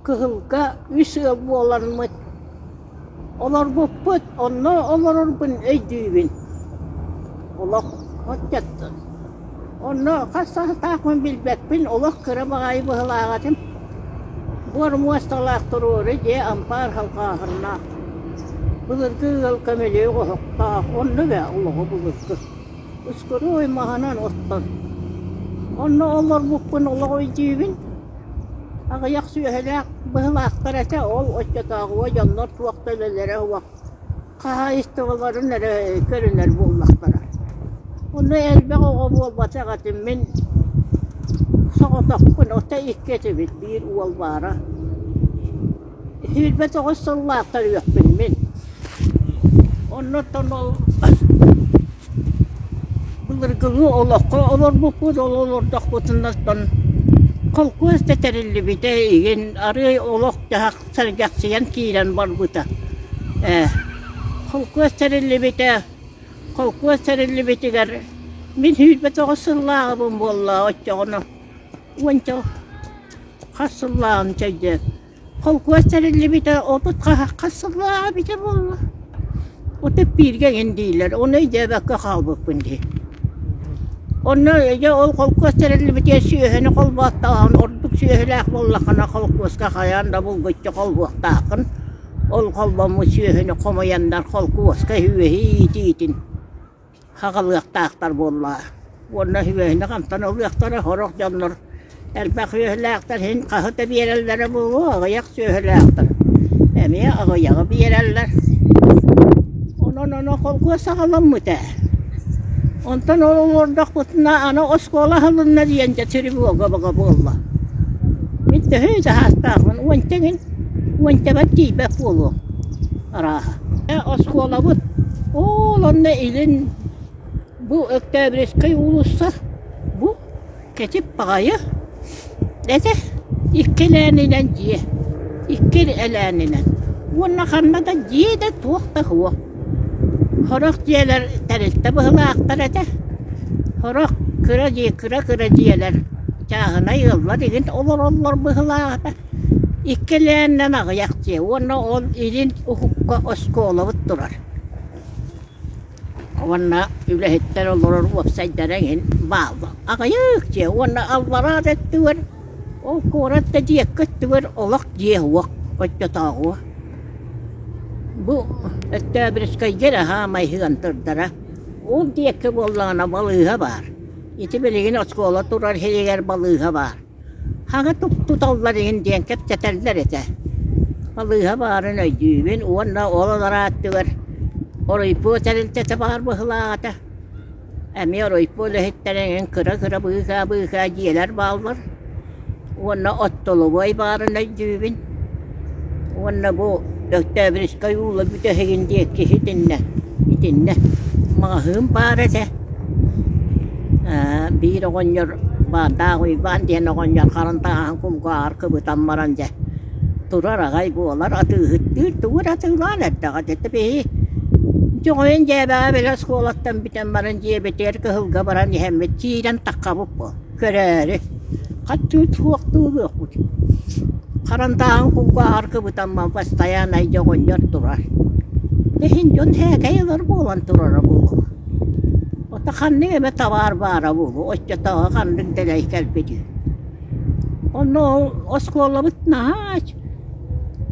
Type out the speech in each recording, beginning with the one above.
Кыһылга үс ыал буоламмыт олорбуппут, онно олорорбун өйдүүбүн. Олох оччоттон. Онно хас саастаахпын билбэппин, олох кыра баҕайы быһылаах этим. Буор муосталаах туруору дьиэ ампаар халҕааһыннаах. Былыргы ыал көмүлүөк оһохтоох, онно ээ олоҕу былыргы. Ускуруой маһынан оттон. Онно олорбуппун олох өйдүүбүн. Аҕыйах сүөһүлээх быһылаахтар этэ, ол оччотооҕуга дьоннор туох да үлэлэрэ суох, хаһаайыстыбаларын эрэ көрүнэр буоллахтара. Онно элбэх оҕо буолбатах этим, мин соҕотохпун, оттон икки этибит, биир уол баара. 29 сыллаах төрүөхпүн мин. Оннуттан ол Былыргылыы олоххо олорбуппут, ол олордохпутунан холкуос да тэриллибитэ игин арыый олох-дьаһах сэргэхсийэн киирэн барбыта. Ээ, холкуос тэриллибитэ, холкуос тэриллибитигэр мин 29 сыллааҕыбын буолла оччоҕуна уонча хас сыллааҕым чэйдиэн Холкуос тэриллибитэ 30 хас сыллааҕа эбитэ буолла. 31-гэ эҥин дииллэр, ону өйдөөбөккө хаалбыппын дии. Онно дьэ ол холкуос тэриллибитигэр сүөһүнү холбооттооһун ордук сүөһүлээх буоллаххына холкуоска хайаан да булгуччу холбуохтааххын. Ол холбоммут сүөһүнү хомуйаннар холкуоска сүөһү иитиитин хаҕылыахтаахтар буоллаҕа. Уонна үөһүнү хантан ылыахтара, сорох дьоннор элбэх үөһүлээхтэр иһин хаһы да биэрэллэрэ буолуо, аҕыйах сүөһүлээхтэр эмиэ аҕыйаҕы биэрэллэр. Онон ону холкуос саҕаламмыт ээ. Онтон ол олордохпутуна аны оскуола аһылынна диэн дьэ тревога бөҕө буолла. Мин төһө да саастаахпын, уонча эҥин, уончабар тиийбэт буолуом арааһа. Оскуолабыт ол онно илин бу Октябрьскай уулусса бу кэтит баҕайы этэ икки элээнинэн дьиэ икки элээнинэн уонна ханна да дьиэ да туох да суох сорох дьиэлэр тэрилтэ быһыылаахтар этэ сорох кыра дьиэ кыра-кыра дьиэлэр чааһынай ыаллар игин олороллор быһыылаах этэ Иккилээннэн аҕыйах дьиэ уонна ол илин уһукка оскуолабыт турар. Уонна үлэһиттэр олорор уопсайдара эҥин бааллар. Аҕыйах дьиэ уонна аллараа да өттүгэр, ол куорат да диэки өттүгэр олох дьиэ суох оччотооҕу. Бу Өктөөбүрүскэйгэ эрэ саамай сыантырдара. Ол диэки буоллаҕына балыыһа баар. Ити билигин оскуола турар сиригэр балыыһа баар. Хаҥа туталлар иһин диэн кэпсэтэллэр этэ. Балыыһа баарын өйдүүбүн уонна ол аллараа өттүгэр оройпуо тэрилтэтэ баар быһыылаах этэ. Эмиэ оройпуо үлэһиттэрэ эҥин кыра-кыра быыкаа-быыкаа дьиэлэр бааллар. Уонна остолобуой баарын өйдүүбүн. Уонна бу Өктөөбүрүскэй уула бүтэһигин диэки итиннэ итиннэ маҕаһыын баар этэ. Биир оҕонньор Баандаах Уйбаан диэн оҕонньор харантааһын кулгааҕар кыбытан баран дьэ турар аҕай буолар атыыһыттыыр тугу эрэ атыылаан эрдэҕэ дии биһи дьоҕойон дьээбэҕэ били оскуолаттан бүтэн баран дьиэбитигэр кыһылга баран иһэммит киирэн таххабыт буол көрөөрү хаччыт суохтуулуохпут харантааһын кулгааҕар кыбытамман бастайаанай дьоҕонньор турар иһин дьон һээкэй ылар буолан турара буолуо ото ханнык эмэ табаар баара буолуо оччотооҕу ханнык дэлэй кэлбит үһү онно ол оскуолабыт наһаа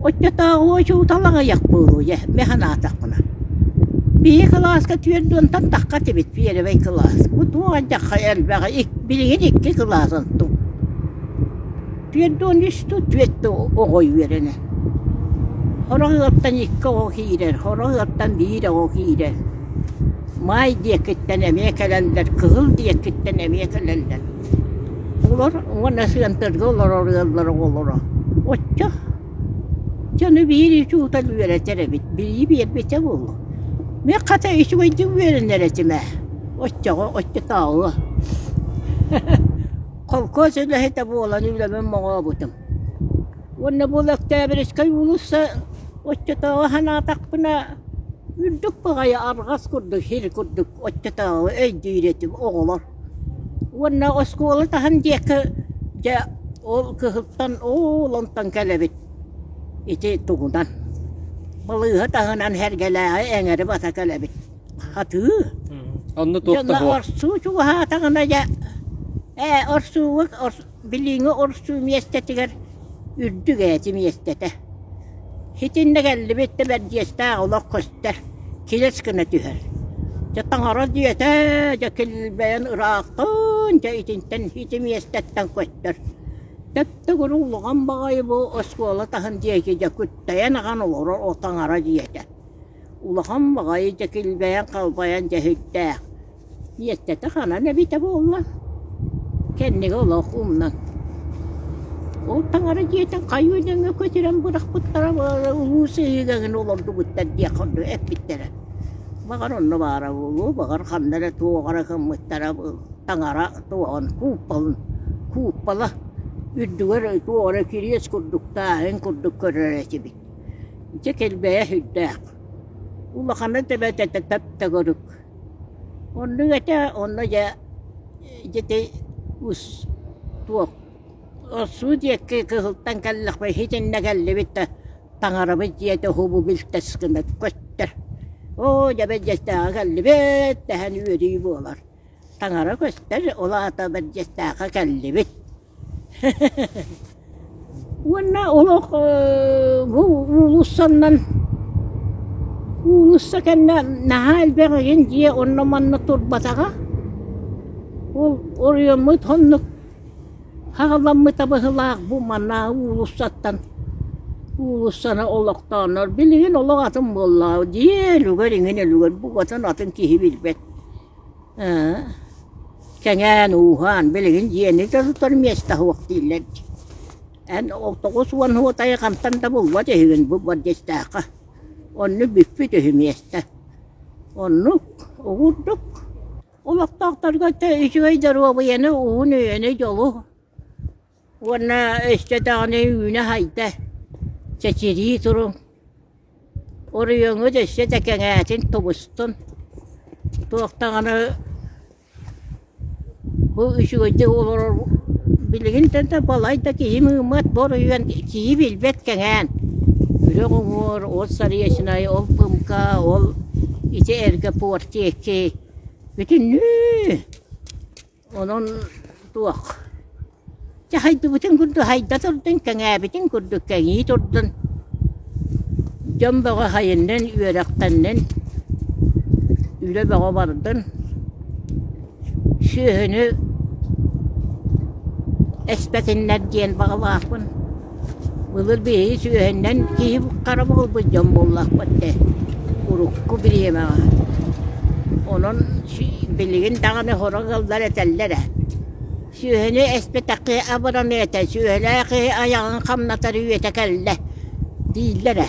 Оччотооҕу учуутал аҕыйах буолуо дьэ, мин санаатахпына. Биһи кылааска түөрт уонтан тахха этибит пиэрибэй кылаас. Бу туох алдьархай элбэҕи билигин икки кылаас онтум. 43 дуу, түөрт дуу оҕо үөрэнэр. Сорох ыалтан икки оҕо киирэр, сорох ыалтан биир оҕо киирэр. Маай диэкиттэн эмиэ кэлэллэр, кыһыл диэкиттэн эмиэ кэлэллэр. Олор уонна сыантырга олорор ыаллар оҕолоро. Оччо дьону биир учуутал үөрэтэр эбит, билии биэрбитэ буолуо. Мин хата үчүгэйдик үөрэнэр этим ээ, оччоҕо оччотооҕуга. Холкуос үлэһитэ буолан үлэбин моҕообутум. Уонна бу Октябрьскай уулусса оччотооҕу санаатахпына үрдүк баҕайы арҕас курдук сир курдук оччотооҕу өйдүүр этим оҕолор. Уонна оскуола таһын диэки дьэ. Ол кыһылтан оол онтон кэлэбит ити тугунан балыыһа таһынан Сэргэлээҕи эҥэри бата кэлэбит хатыы Онно туох да дьонно суох. орсуу чугаһаатаҕына дьэ ээ орсууга билиҥҥи орсуу миэстэтигэр үрдүк ээти миэстэтэ Итиннэ кэллибит да бэрдьиэстээх олох көстөр, килэс гына түһэр. Дьэ таҥара дьиэтэ, дьэ килбэйэн ыраахтын, дьэ итинтэн ити миэстэттэн көстөр. Төп-төгүрүк улахан баҕайы бу оскуола таһын диэки дьэ күттэйэн ахан олорор о таҥара дьиэтэ. Улахан баҕайы дьэ килбэйэн-халбайан дьэ сүрдээх. Миэстэтэ ханан эбитэ буолла, кэннигэ олох умнан. Ол таҥара дьиэтин хайыы дэҥҥэ көтүрэн бырахпыттара улуу сыһыыга гына олордубуттар диэх курдук эппиттэрэ. Баҕар онно баара буолуо, баҕар ханна эрэ туох эрэ гыммыттара таҥара туоҕун кууппалын кууппала үрдүгэр туох эрэ кириэс курдук тааһын курдук көрөр этибит. Дьэ килбэйэ сүрдээх. Улахана төбөтө төп-төгүрүк. Оннук этэ, онно дьэ ити ус туох Орсуу диэки кыһылтан кэллэхпэ итиннэ кэллибит да таҥарабыт дьиэтэ уһубу билтэс гына көстөр. Оо, дьэ Бэрдьиэстээххэ кэллибит дэһэн үөрүү буолар. Таҥара көстөр, ол аата Бэрдьиэстээххэ кэллибит. Уонна олох бу уулуссаннан уулусса кэннэ наһаа элбэх игин дьиэ онно-манна турбатаҕа. Ол оройуоммут оннук хаҕаламмыта быһыылаах бу маннааҕы уулуссаттан уулуссаны олохтооннор билигин олох атын буоллаҕа дьиэ үлүгэр иҥин үлүгэр букатын атын киһи билбэт. Кэҥээн, ууһаан, билигин дьиэни да тутар миэстэ суох дииллэр дии. Эн 90 уотайы хантан да булбат үһүгүн бу Бардьастаахха. Оннук бүппүт үһү миэстэ. Оннук, угурдук. Олохтоохторго үчүгэй доруобуйаны, уһун үйэни, дьолу уонна өссө даҕаны үүнэ-сайда, чэчирии туруҥ. Оройуоҥҥут өссө да кэҥээтин, тубустун. Туох даҕаны бу үчүгэйдик олорор билигин да балай да киһи мыыммат бу оройуон киһи билбэт кэҥээн. Үрэх уҥуор, ол Заречнай, ол Пымка, ол ити эргэ порт диэки бүтүннүү Онон туох дьаһайдыбытын курдук хайда турдун, кэҥээбитин курдук кэҥии турдун. Дьон бөҕө хайыннын, үөрэхтэннин, үлэ бөҕө бардын. Сүөһүнү эспэтиннэр диэн баҕалаахпын. Былыр биһиги сүөһүнэн киһи хара буолбут дьон буоллахпыт дээ, урукку бириэмэҕэ. Онон билигин даҕаны сорох ыаллар этэллэр ээ, сүөһүнү эспэтэххэ абыраныа этэ, сүөһүлээх киһи айаҕын хамнатар үйэтэ кэллэ дииллэр ээ.